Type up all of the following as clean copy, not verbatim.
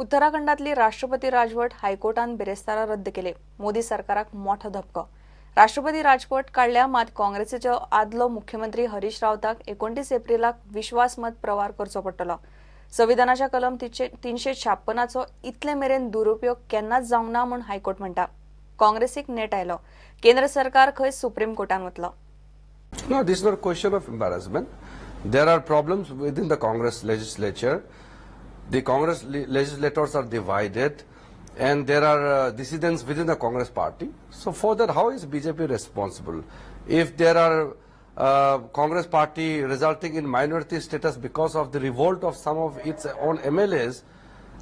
उत्तराखंडातली राष्ट्रपती राजवट हायकोर्टान बिरेस्तारा रद्द केली. मोदी सरकाराक मोठो धपको. राष्ट्रपती राजवट काडल्या मात काँग्रेसीचो आदलो मुख्यमंत्री हरीश रावताक 29 एप्रिलाक विश्वासमत प्रवार करचो पडटलो. संविधानाच्या कलम 356 इतले मेरेन दुरुपयोग केन्नाच जावंक ना म्हूण हायकोर्ट म्हणटा. काँग्रेसीक नेट आयलो. केंद्र सरकार खंय सुप्रीम कोर्टान वतलो. No, this is not a question of embarrassment. There are problems within the Congress legislature. The Congress legislators are divided and there are dissidents within the Congress party. So for that, how is BJP responsible? If there are Congress party resulting in minority status because of the revolt of some of its own MLAs,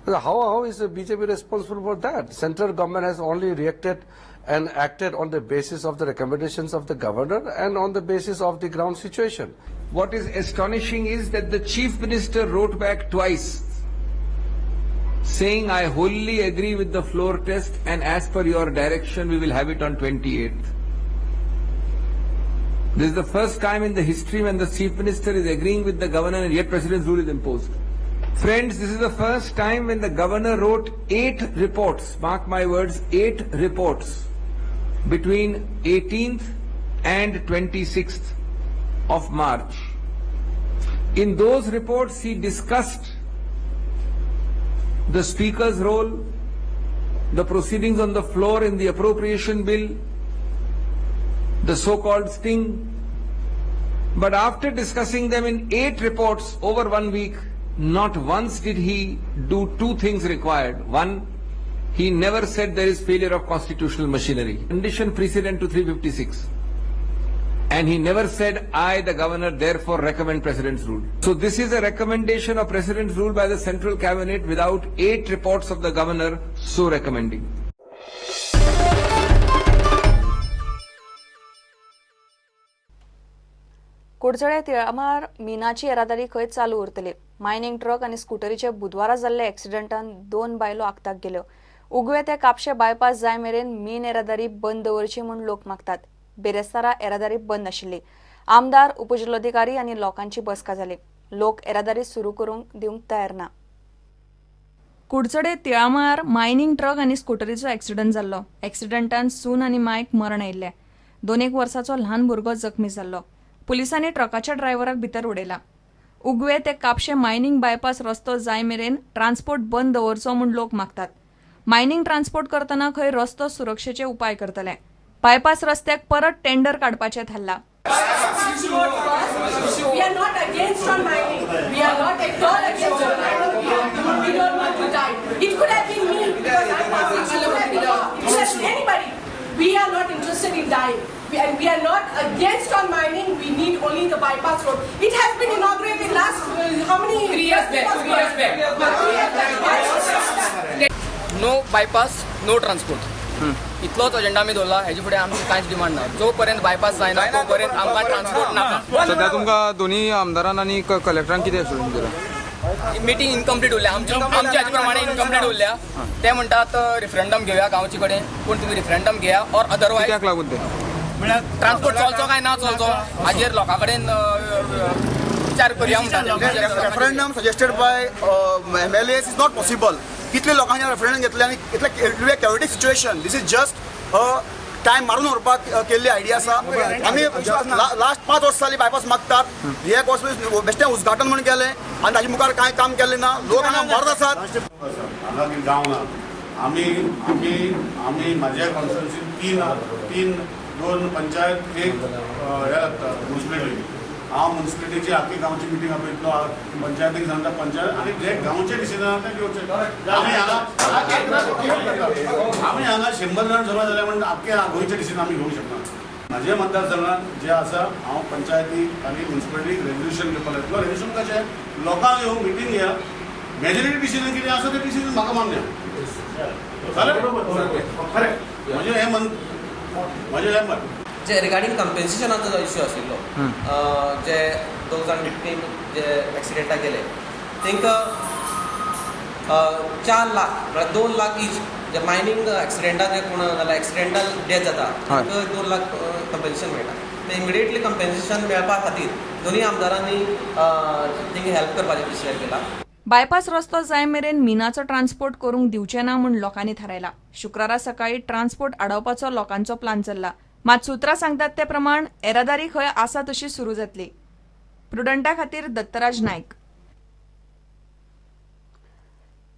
how is the BJP responsible for that? Central government has only reacted and acted on the basis of the recommendations of the governor and on the basis of the ground situation. What is astonishing is that the Chief Minister wrote back twice, saying, I wholly agree with the floor test and as per your direction we will have it on 28th. This is the first time in the history when the Chief Minister is agreeing with the governor and yet President's rule is imposed. Friends, this is the first time when the governor wrote 8 reports, mark my words, 8 reports between 18th and 26th of March. In those reports, he discussed the Speaker's role, the proceedings on the floor in the appropriation bill, the so-called sting. But after discussing them in 8 reports over 1 week, not once did he do 2 things required. One, he never said there is failure of constitutional machinery. Condition precedent to 356. And he never said, I, the governor, therefore recommend President's rule. So this is a recommendation of President's rule by the Central Cabinet without 8 reports of the governor so recommending. Curchorem तिळामार मिनाची येरादारी खंय चालू उरतली. Mining truck आनी स्कुटरीचे बुधवारा जाल्ल्या एक्सिडंटान 2 बायलो आक्ताक गेल्यो. उगवे ते कापशे बायपास जाय मेरेन मीन येरादारी बंद दवरची म्हूण लोक मागतात. बेरेस्तारा येरादारी बंद आशिल्ली. आमदार, उपजिल्लोधिकारी आनी लोकांची बसका जाली. लोक येरादारी सुरू करूंक दिवंक तयार ना. कुडचडे तिळामार मायनिंग ट्रक आनी स्कुटरीचो एक्सिडंट जाल्लो. एक्सिडंटान सून आनी मायक मरण आयिल्लें. 2 वर्साचो ल्हान भुरगो जखमी जाल्लो. पुलिसांनी ट्रकाच्या ड्रायव्हराक भितर उडयला. उगवे ते कापशे मायनिंग बायपास रस्तो जाय मेरेन ट्रान्सपोर्ट बंद दवरचो म्हूण लोक मागतात. मायनिंग ट्रान्सपोर्ट करतना खंय रस्तो सुरक्षेचे उपाय करतले. बायपास रस्त्याक परत टेंडर काडपाचें थारला. We are not against on mining. We are not at all against on mining. We don't want to die. It could have been me because I'm passing. It could have been, it could have been anybody. We are not interested in dying. And we are not against on mining. We need only the bypass road. It has been inaugurated last how many? 3 years back. 3 years back. 3 years back. No bypass, no transport. इतलोच agenda आमी दवरला. हेजे फुडें आमची कांयच demand ना. जो पर्यंत बायपास जायना तो पर्यंत आमकां ट्रान्सपोर्ट नाका. सध्या तुमकां दोन्ही आमदारान आनी कलेक्टरान कितें आश्वासन दिलां? मिटींग इनकम्प्लीट उरल्या. आमच्या हाजे प्रमाणे इनकम्प्लीट उरल्या. ते म्हणटात रिफरंडम घेवया गांवचे कडेन, पूण तुमी रिफरंडम घेया ऑर अदरवायज कित्याक लागून ते ट्रान्सपोर्ट चलचो काय ना चलचो हाजेर लोकां कडेन विचार करुया म्हणटा. Referendum suggested by MLAs is not possible. कितले लोकांनी रेफरंडम घेतले आनी इतले chaotic situation. This is just time मारून व्हरपाक केल्ली आयडिया आसा. आमी लास्ट 5 वर्सां जाली बायपास मागतात. एक वर्स बेश्टें उद्घाटन म्हूण केलें आनी ताजे मुखार कांय काम केलें ना. लोक हांगा मरत आसात. हांगा कितें गांव ना. आमी आमी आमी म्हाज्या कॉन्स्टिट्युन्सीन 3 2 पंचायत एक हे लागता म्युनिसिपॅलिटी. हांव म्युनिसिपॅलिटीची आख्खी गांवची मिटींग आपयतलो. पंचायतीक सांगता, पंचायत आनी जे गांवचे डिसिजन आसा ते घेवचे. आमी हांगा 100 जाण जमा जाले म्हण आख्खे गोंयचे डिसिजन आमी घेवंक शकना. म्हाज्या मतदारसंघात जे आसा हांव पंचायती आनी म्युनिसिपॅलिटी रेजोल्युशन घेवपाक येतलो. रेजोल्युशन कशें लोकांक येवन मिटींग घेया, मेजॉरिटी डिसिजन कितें आसा तें डिसिजन म्हाका मान्य. खरें म्हजें हें मन, म्हजें हें मत. जे रिगार्डींग कंपेन्सेशनाचो जो इश्यू आशिल्लो, जे 2 जाण विक्टीम जे एक्सिडेंटाक गेले तांकां 4 लाख म्हळ्यार 2 लाख इच जे मायनींग एक्सिडेंटाक जे कोण जाल्यार एक्सिडेंटल डेथ जाता तांकां 2 लाख कंपेन्सेशन मेळटा. ते इमिडिएटली कंपेन्सेशन मेळपा खातीर दोनूय आमदारांनी तांकां हेल्प करपाचें डिसायड केलां. बायपास रस्तो जाय मेरेन मिनाचो ट्रान्सपोर्ट करूंक दिवचे ना म्हूण लोकांनी थारायला. शुक्रारा सकाळी ट्रान्सपोर्ट आडावपाचो लोकांचो प्लान चल्ला. मात सुत्रां सांगतात ते प्रमाण येरादारी खंय आसा तशी सुरू जातली. प्रुडंटा खातीर दत्तराज नायक.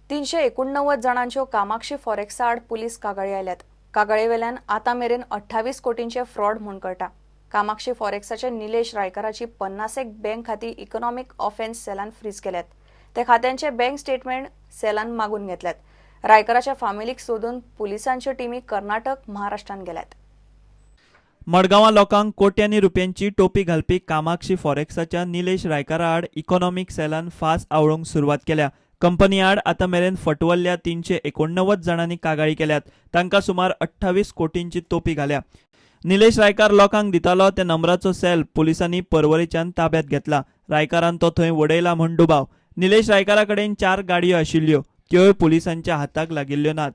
389 जाणांच्यो कामाक्षी फॉरेक्सा आड पुलीस कागाळी आयल्यात. कागाळीवेल्यान आतां मेरेन 28 कोटींचे फ्रॉड म्हूण कळटा. कामाक्षी फॉरेक्साचे निलेश रायकाराची 50 बँक खाती इकॉनॉमिक ऑफेन्स सेलान फ्रीज केल्यात. त्या खात्यांचे बँक स्टेटमेंट सेलान मागून घेतल्यात. रायकराच्या फामिलीक सोदून पुलिसांच्यो टिमी कर्नाटक, महाराष्ट्रान गेल्यात. मडगांवां लोकांक कोट्यांनी रुपयांची टोपी घालपी कामाक्षी फॉरेक्साच्या निलेश रायकारा आड इकॉनॉमिक सेलान फास आवळोवंक सुरवात केल्या. कंपनी आड आतां मेरेन फटवल्ल्या 389 जाणांनी कागाळी केल्यात. तांकां सुमार 28 कोटींची तोपी घाल्या. निलेश रायकार लोकांक दितालो त्या नंबराचो सेल पुलिसांनी परवरेच्यान ताब्यात घेतला. रायकारान तो थंय वडयला म्हूण दुबाव. निलेश रायकारा कडेन 4 गाडयो आशिल्ल्यो, त्योय पुलिसांच्या हाताक लागिल्ल्यो नात.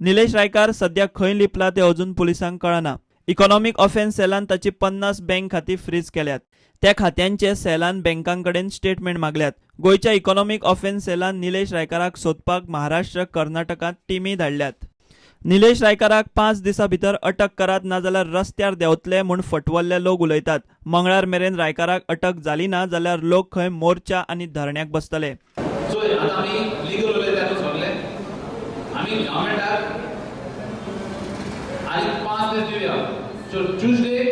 निलेश रायकार सद्या खंय लिपला ते अजून पुलिसांक कळना. इकॉनॉमिक ऑफेन्स सेलान ताची 50 बँक खाती फ्रीज केल्यात. त्या खात्यांचे सेलान बँकांकडेन स्टेटमेंट मागल्यात. गोंयच्या इकॉनॉमिक ऑफेन्स सेलान निलेश रायकाराक सोदपाक महाराष्ट्र, कर्नाटकांत टिमी धाडल्यात. निलेश रायकाराक 5 दिसां भितर अटक करात, नाजाल्यार रस्त्यार देंवतले म्हूण फटवल्ले लोक उलयतात. मंगळार मेरेन रायकाराक अटक जाली ना जाल्यार लोक खंय मोर्चा आनी धरण्याक बसतले. So Tuesday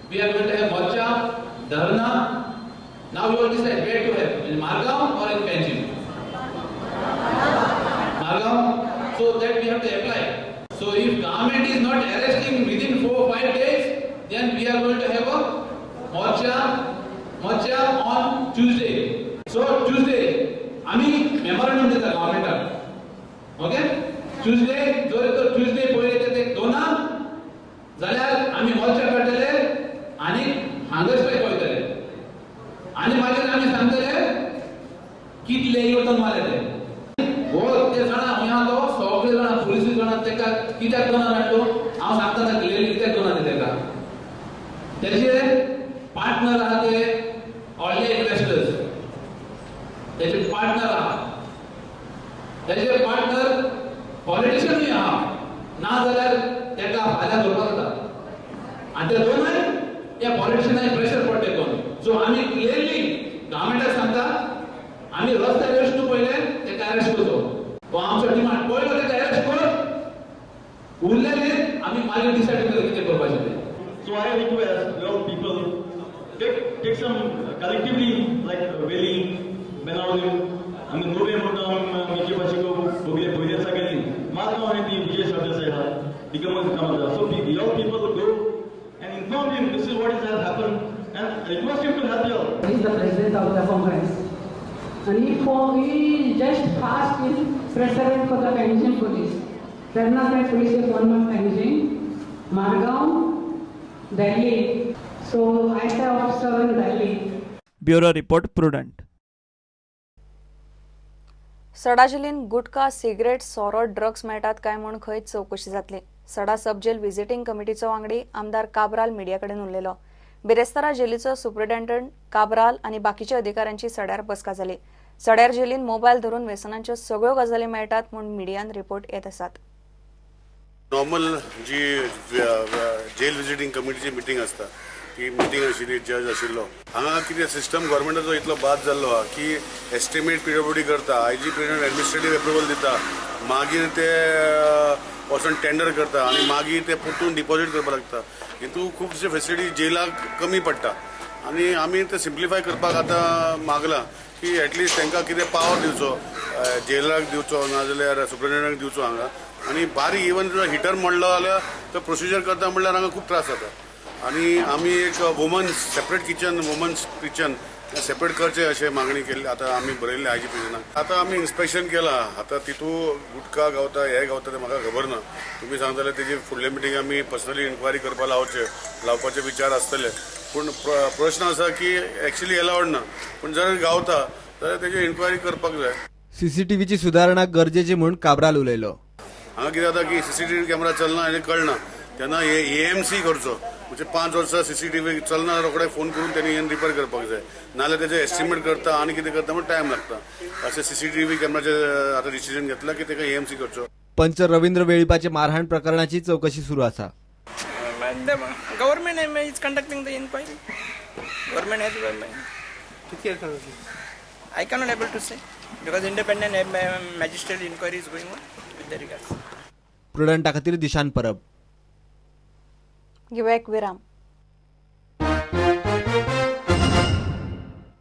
we are going to have morcha, dharna. Now you all decide where to have, in Margao or in Panjim. Margao. So that we have to apply. So if government is not arresting within 4 or 5 days, then we are going to have a morcha on Tuesday. So Tuesday, आमी memorandum दिता गव्हर्नमेंटाक. Okay? Tuesday, जर तो Tuesday पयले ते दोना जाल्यार आमी मोर्चा काडटले आनी हांगर स्ट्रायक वयतले आनी मागीर आमी सांगतले कितले युटर्न मारले ते. हो ते जाणा खंय आहा तो, सगळे जाणा, पुलिसूय जाणा तेका कित्याक दोना हाडलो. हांव सांगता क्लियरली कित्याक दोना ते तेका. तेजे पार्टनर आहा ते व्हडले इन्वेस्टर्स, तेजे पार्टनर आहा, तेजे पार्टनर पॉलिटिशियनूय आहा. ना जाल्यार तेका फाल्यां धरपाक जाता आनी ते दोनूय त्या पॉलिटिशियनाक प्रेशर पडटा कोण. सो आमी क्लियरली गव्हर्मेंटाक सांगता आमी रस्त्यार अरेस्ट पयले तेका अरेस्ट करचो. हो आमचो डिमांड. पयलो तेका अरेस्ट कर, उरलेले आमी मागीर डिसायड करतले कितें करपाचें तें. So I request all people take some collectively like Veli, Benaulim, आमी नोवे म्हणटा आमी पाशिको बगले पयले सगळ्यांनी मारगांव आनी ती विजय सरदेसाय आहा Digambar Kamat. So your people go and inform him this is what is has happened and request him to help you. He is the president of the Congress and he just passed his president for the Panjim police. Karnataka police is 1 month Panjim, Margao, Delhi. So I say officer in Delhi. Bureau report, Prudent. Sada Jelin gutkha, cigarette, सोरो, drugs मेळटात काय म्हूण खंय चवकशी जातली. सडा सब gel visiting कमिटीचो वांगडी आमदार Cabral media कडेन उलयलो. बिरेस्तारा जेलीचो सुप्रिटेंडंट काब्राल आनी बाकीच्या अधिकाऱ्यांची सड्यार बसका जाली. सड्यार जेलीन मोबायल धरून व्यसनांच्यो सगळ्यो गजाली मेळटात म्हूण मिडियान रिपोर्ट येत आसात. नॉर्मल जी जेल व्हिजिटींग कमिटीची मिटींग आसता ती मिटींग आशिल्ली, जज आशिल्लो. हांगा कितें सिस्टम गव्हर्मेंटाचो इतलो बाद जाल्लो आहा की एस्टिमेट पीडब्ल्यूडी करता, आयजी प्रेसिडेंट एडमिनिस्ट्रेटीव एप्रुवल दिता, मागीर ते वचून टेंडर करता आनी मागीर ते परतून डिपॉजीट करपाक लागता. हितून खुबशे फेसिलिटी जेलाक कमी पडटा आनी आमी ते सिम्प्लिफाय करपाक आतां मागलां की एटलिस्ट तांकां कितें पावर दिवचो, जेलाक दिवचो नाजाल्यार सुप्रिटेंडंटाक दिवचो हांगा. आनी बारीक इवन हिटर म्हणलो जाल्यार तो प्रोसिजर करता म्हणल्यार हांगा खूब त्रास जाता. आनी आमी एक women's separate kitchen, women's kitchen separate करचें अशें मागणी केल्ली. आतां आमी बरयल्लें आयजी प्रेसिडेंटाक. आतां आमी इन्स्पेक्शन केलां, आतां तितू गुटखा गावता हें गावता तें म्हाका खबर ना. तुमी सांगताले तेजी फुडले मिटींग आमी पर्सनली इन्क्वायरी करपाक लावपाचे विचार आसतले. पूण प्रश्न आसा की एक्चुअली एलावड ना, पूण जर गावता जाल्यार तेजी इन्क्वायरी करपाक जाय. सीसीटीव्हीची सुदारणा गरजेची म्हूण काब्राल उलयलो. हांगा कितें जाता की सीसीटीव्ही कॅमेरा चलना आनी कळना, तेन्ना एएमसी करचो. म्हणजे 5 वर्सां सीसीटीव्ही चलना, रोखडे फोन करून त्यांनी येवन रिपेर करपाक जाय, नाजाल्यार तेजे एस्टिमेट करता आनी कितें करता म्हण टायम लागता. अशें सीसीटीव्ही कॅमेराचे आतां डिसिजन घेतला की तेका एएमसी करचो. पंच रवींद्र वेळीपाचे मारहाण प्रकरणाची चौकशी सुरू आसा. Government is conducting the inquiry. Government has. I cannot able to say because independent magisterial inquiry is going on with the regards. प्रुडंटा खातीर दिशान परब. घेवया एक विराम.